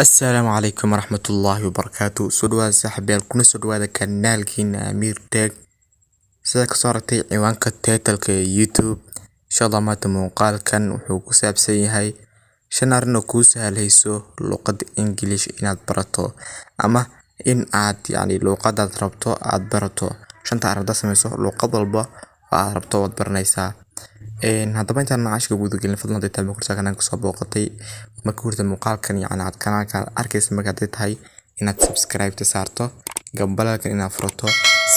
Assalaamu calaykum waraxmatullaahi wabarakaatu. Soo dhawaada saaxiibayaal, kuna soo dhawaada kanaalkiina Amiir Tech. Sida kasoo aragtay ciwaanka title-ka ee YouTube, insha Allah maanta muuqaalkan wuxuu ku saabsan yahay shan arrin oo kuu sahlayso luqadda English inaad barato, ama in aad yacni luqadaad rabto aad barato. Shanta arrin hadaad sameyso, luqad walba oo aad rabto waad baranaysaa. Haddaba intaan casharka guda gelin, fadlan haday tahay marka kanaalka soo booqatay, marka horta muuqaalkan yacni aad kanaalka arkaysa, marka haday tahay inaad subscribe ta saarto, gambaleelka inaad furato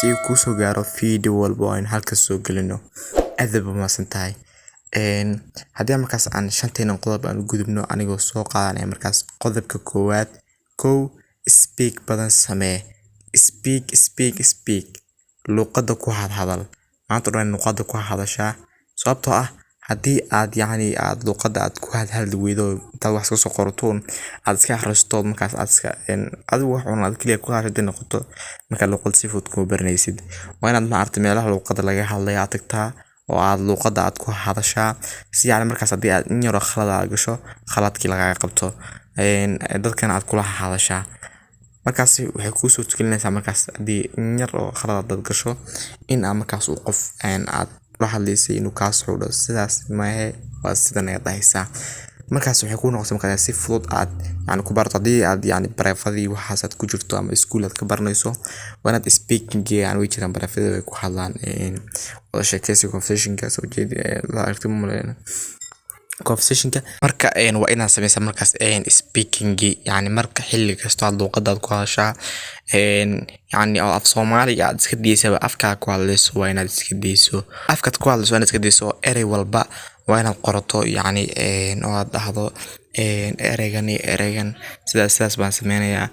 si uu kuu soo gaaro video walba oo aynu halkaas soo gelino. Aad baad mahadsan tahay. Haddii markaas aan shanteena qodob aan u gudubno, anigoo soo qaadanaya markaas qodobka koowaad. Kow, speak badan samee. Speak, speak, speak. Luqadda ku hadhadal. Maanta dhan luqadda ku hadashaa, sababtoo ah haddii aad yacni aad luqadda aad ku hadhadli weydo, intaad wax iska soo qoratoon aad iska akhristo, markaas aad iska adigu wax uun aad kaliya ku hadashay noqoto, marka luqad si fudud kuma baranaysid. Waa inaad maaragtay meelaha luqadda laga hadlayo aad tagtaa oo aad luqadda aad ku hadashaa, si yacni markaas haddii aad in yar oo khalad aad gasho, khaladkii lagaaga qabto, dadkana aad kula hadashaa. Markaasi waxay kuu suurtagelinaysaa markaas haddii in yar oo khalad aad gasho, in aad markaas uu qof aad la hadlaysay inuu kaa soo dhaho, "Sidaas maahe, waa sidan," ayaad dhahaysaa. Markaas waxay kuu noqotay markaas si fudud aad yacni ku barato. Haddii aad yacni private waxaas aad ku jirto ama iskuul aad ka baranayso, waa inaad speaking yani way jiraan private way ku hadlaan, wada sheekeysi, conversation-ka soo jeedi la aragtay ma maleyna conversation-ka. Marka waa inaad sameysaa markaas speaking, yacni marka xilli kasto aad luqadda aad ku hadashaa, yacni oo af Soomaaliga aad iska daysaba, afkaa ku hadlayso waa inaad iska dayso. Afkaad ku hadlayso waa inaad iska dayso. Erey walba waa inaad qorato, yacni oo aad dhahdo, "Ereygan iyo ereygan sidaas sidaas baan sameynayaa,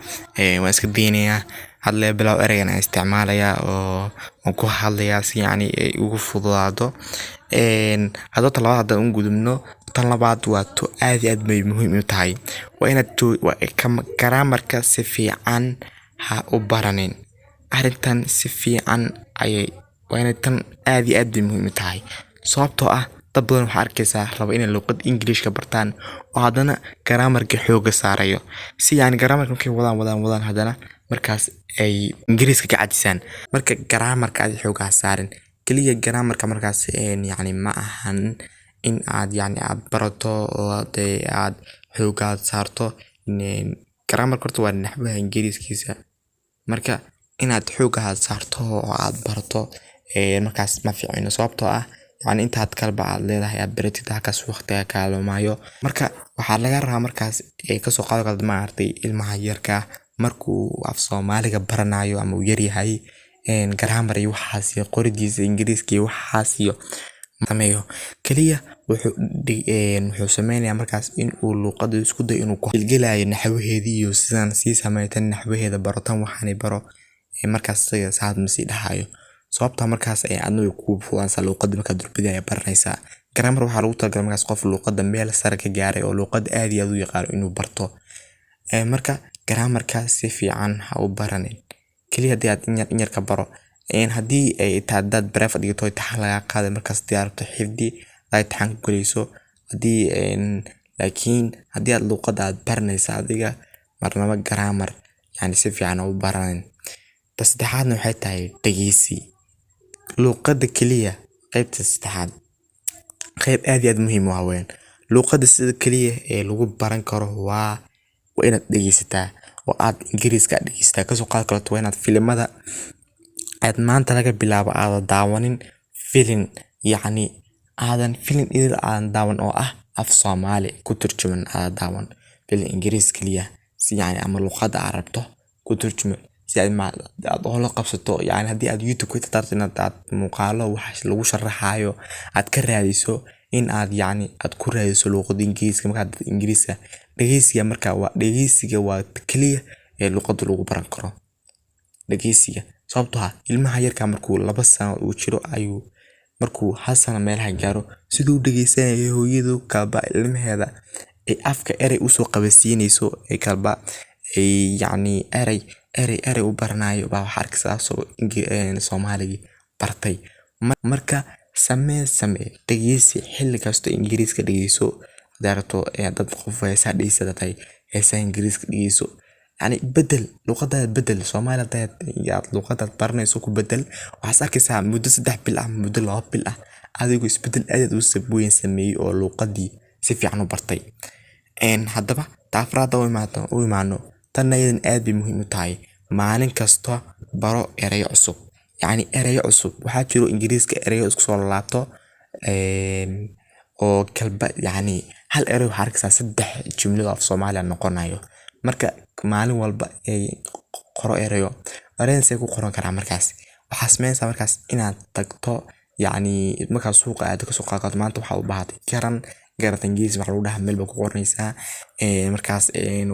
waan iska daynayaa had laga bilaabo, ereygan ayaan isticmaalayaa oo waan ku hadlayaa," si yacni ay ugu fududaado. Hadaba tan labaad haddaan u gudubno, tan labaad waa to aad iyo aad bay muhiim u tahay. Waa inaad grammarka si fiican ha u baranin. Arrintan si fiican ayay waa inay tan aad iyo aad bay muhiim u tahay, sababtoo ah dad badan waxaa arkaysaa raba inay luqad Englishka bartaan oo haddana grammarka xooga saarayo, si yacni grammarka markay wadaan wadaan wadaan, haddana markaas ay Ingiriiska ka cajisaan. Marka grammarka aad xooga ha saarin kaliya. Grammarka markaas yacni ma ahan in aad yacni aad barato oo dee aad xooga aad saarto. Grammarka horta waa naxwaha Ingiriiskiisa. Marka inaad xooga aad saarto oo aad barato markaas ma fiicno, sababtoo ah yacni intaad kalba aad leedahay aad baratid, halkaas waqtiga kaa lumaayo. Marka waxaa laga rabaa markaas kasoo qaado karta maaragtay ilmaha yarka ah markuu af Soomaaliga baranayo ama uu yaryahay, grammar iyo waxaas iyo qoridiisa Ingiriiska iyo waxaas iyo sameeyo. Kaliya wuxuu sameynayaa markaas in uu luqada isku dayo inuu ku gelgelayo naxwaheedii iyo sidaan sii sameeytan naxwaheeda baro, tan waxaani baro. Markaas isaga saad ma sii dhahayo, sababta markaas ay adna way kuu fududaanaysaa luqada markaad durbadii ayaa baranaysaa. Grammar waxaa lagu talagalay markaas qof luqada meel sare ka gaaray oo luqada aad iyo aad u yaqaano inuu barto. Marka grammarka si fiican ha u baranin. Kaliya haddii aad in yar in yar ka baro, haddii ay tahay hadaad private dhigato, imtixaan lagaa qaaday, markaas haddii aad rabto xifdi aad imtixaan ku galayso haddii. Laakiin haddii aad luqada aad baranaysa adiga, marnaba grammar yani si fiican ha u baranin. Ta saddexaadna waxay tahay dhageysi luqada kaliya. Qaybta saddexaad qayb aad iyo aad muhiim u ah weeyaan. Luqada sida kaliya ee lagu baran karo waa inaad dhegeysataa oo aad Ingiriiska aad dhegeysataa. Kasoo qaad karto waa inaad filimada aad maanta laga bilaabo aadan daawanin filin, yacni aadan filin idil aadan daawan oo ah af Soomaali ku turjuman, aadan daawan filin Ingiriis kaliya, si yacni ama luqada aad rabto ku turjuman, si aad aad ula qabsato. Yacni haddii aad YouTube ka tarto inaad aad muuqaalo wax lagu sharaxayo aad ka raadiso, in aad yacni aad ku raadiso luqada Ingiriiska. Markaad Ingiriiska dhageysiga, marka waa dhageysiga waa kaliya ee luqada lagu baran karo, dhageysiga. Sababtoo ah ilmaha yarka markuu 2 sano uu jiro ayuu markuu hal sano meelaha gaaro, siduu u dhageysanayo hooyadu kalba ilmaheeda ay afka erey usoo qabasiinayso, ay kalba ay yacni erey erey erey u baranayo, baa waxaa arkaysaa asagoo Soomaaligii bartay. Marka samee samee dhageysi xilli kasto Ingiriiska dhageyso. Hadaa rabto dad qof heesaha dhageysata tahay. Heesaha Ingiriiska dhegeyso. Yacni bedel luqadaada, bedel Soomaali hadaad luqadaad baranayso ku bedel. Waxaad arkaysaa muddo 3 bil ah, muddo 2 bil ah, adigoo isbedel aad u weyn sameeyey oo luqadii si fiican u bartay. Haddaba ta afraad u imaano, tan ayadan aad bay muhiim u tahay. Maalin kasta baro erayo cusub, yacni erayo cusub. Waxaa jiro Ingiriiska erayo isku soo laabto oo kalba, yacni hal erey waxaa arkaysaa saddex jumlado af Soomaali noqonayo. Marka maalin walba ay qoro erayo. Ereyada see ku qoran karaa? Markaas waxaa sameynaysaa markaas inaad tagto, yacni markaad suuqa aado, kasoo qaadato maanta waxaa u baahatay garan. Garanta Ingiriis waxaa lagu dhahaa, meel baa ku qoranaysaa, markaas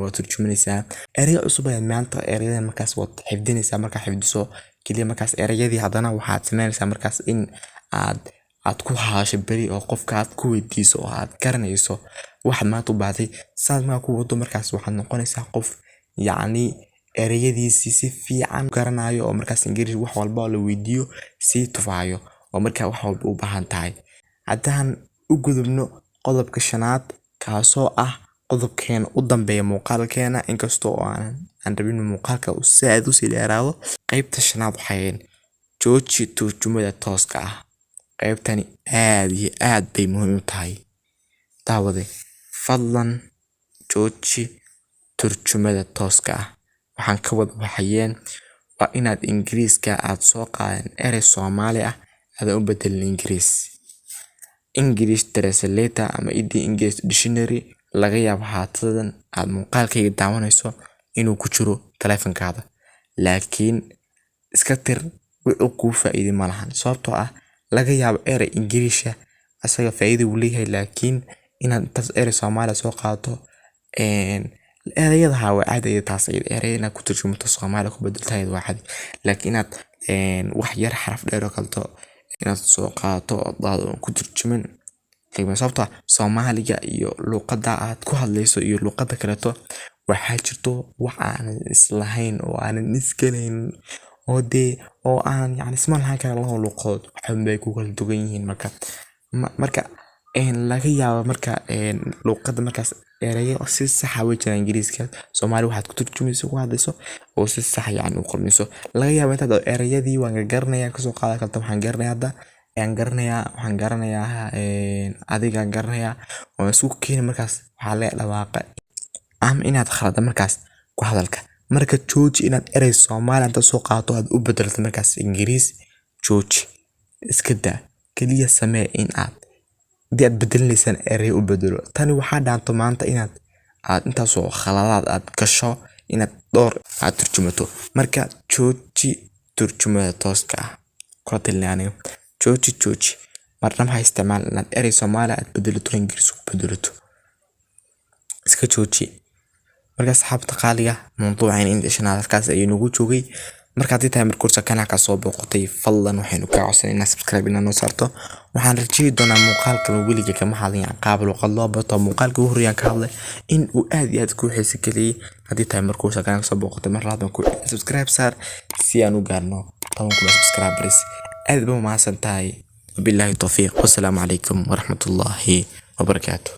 waad turjumanaysaa ereyo cusub ayaad maanta. Ereyada markaas waad xifdinaysaa. Markaa xifdiso kaliya markaas ereyadii, haddana waxaad sameynaysaa markaas in aad ku hadasho beri oo qofka aad ku weydiiso oo aad garanayso waxaad maanta u baahatay. Saas markaa ku wado, markaas waxaad noqonaysaa qof yacni ereyadiisi si fiican garanayo oo markaas Ingiriis wax walba oo la weydiiyo sii tufaayo oo markaa wax walba u baahan tahay. Haddaan u gudubno qodobka shanaad, kaasoo ah qodobkeena u dambeeya muuqaalkeena, inkastoo aan rabin muuqaalka uu saaid usii dheeraado. Qaybta shanaad waxay: jooji turjumada tooska ah. Qaybtani aad iyo aad bay muhiim u tahay. Daawade, fadlan jooji turjumada tooska ah. Waxaan ka wada waxayeen waa inaad Ingiriiska aad soo qaadan erey Soomaali ah aadan u bedelin Ingiriis. English Translator ama English Dictionary laga yaabo haatadan aad muuqaalkayga daawanayso inuu ku jiro taleefankaada, laakiin iska tir. Wuxuu kuu faa'iiday malahan, sababtoo ah laga yaabo erey Ingiriisha asaga faa'iido uu leeyahay, laakiin inaad intaas erey Soomaali soo qaadato, ereyada haa waa caadi. Taas erey inaad ku turjumato, Soomaali ku bedelto, waa caadi, laakiin inaad wax yar xaraf dheer oo kaleeto inaad soo qaadato oo ku turjumin, sababtoo ah Soomaaliga iyo luqadda aad ku hadlayso iyo luqadda kaleeto waxaa jirto wax aanan islahayn oo aanan iskalayn oo dee oo aan yacni isma lahaan karin laba luqadood, waxun bay ku kala duwan yihiin. Marka laga yaabo marka luqadda markaas ereyo si sax ah way jiraan. Ingiriiska Soomaali waxaad ku turjumayso, ku hadlayso oo si sax yacni u qormayso, laga yaabo intaad ereyadii waan garanayaa kasoo qaadan karto. Waxaan garanayaa hadda ayaan garanayaa, waxaan garanayaa adigaan garanayaa oo isku keeni. Markaas waxaa laga dhawaaqa ama inaad khalado markaas ku hadalka. Marka jooji inaad erey Soomaali intaad soo qaadato aad u bedelto markaas Ingiriis. Jooji, iska daa. Kaliya samee in aad hadii aad bedelinaysana erey u bedelo. Tani waxaa dhaanto maanta inaad aad intaasoo khaladaad aad gasho inaad dhowr aad turjumato. Marka jooji turjumada tooska ah, kula talinaya aniga. Jooji, jooji. Marnaba ha isticmaal inaad erey Soomaali aad bedelato, Ingiriis ku bedelato. Iska jooji. Marka asxaabta qaaliga, mawduucan inta shanaad halkaas ayuu nagu joogay. Marka haddii tahay marka horta kanaalka soo booqatay, fadlan waxaynu kaa codsanaynaa subscribe inaad noo saarto. Waxaan rajeyi doonaa muuqaalkan weliga kama hadlin qaab luqad loo barto. Muuqaalka ugu horreeyaan ka hadlay in uu aad iyo aad kuu xiisi geliyey. Haddii tahay marka horta kanaalka soo booqatay, mar labaad ku subscribe saar si aan u gaarno 10,000 subscribers. Aad baa mahadsan tahay. Wabillahi tawfiiq, wassalaamu calaykum waraxmatullaahi wabarakaatu.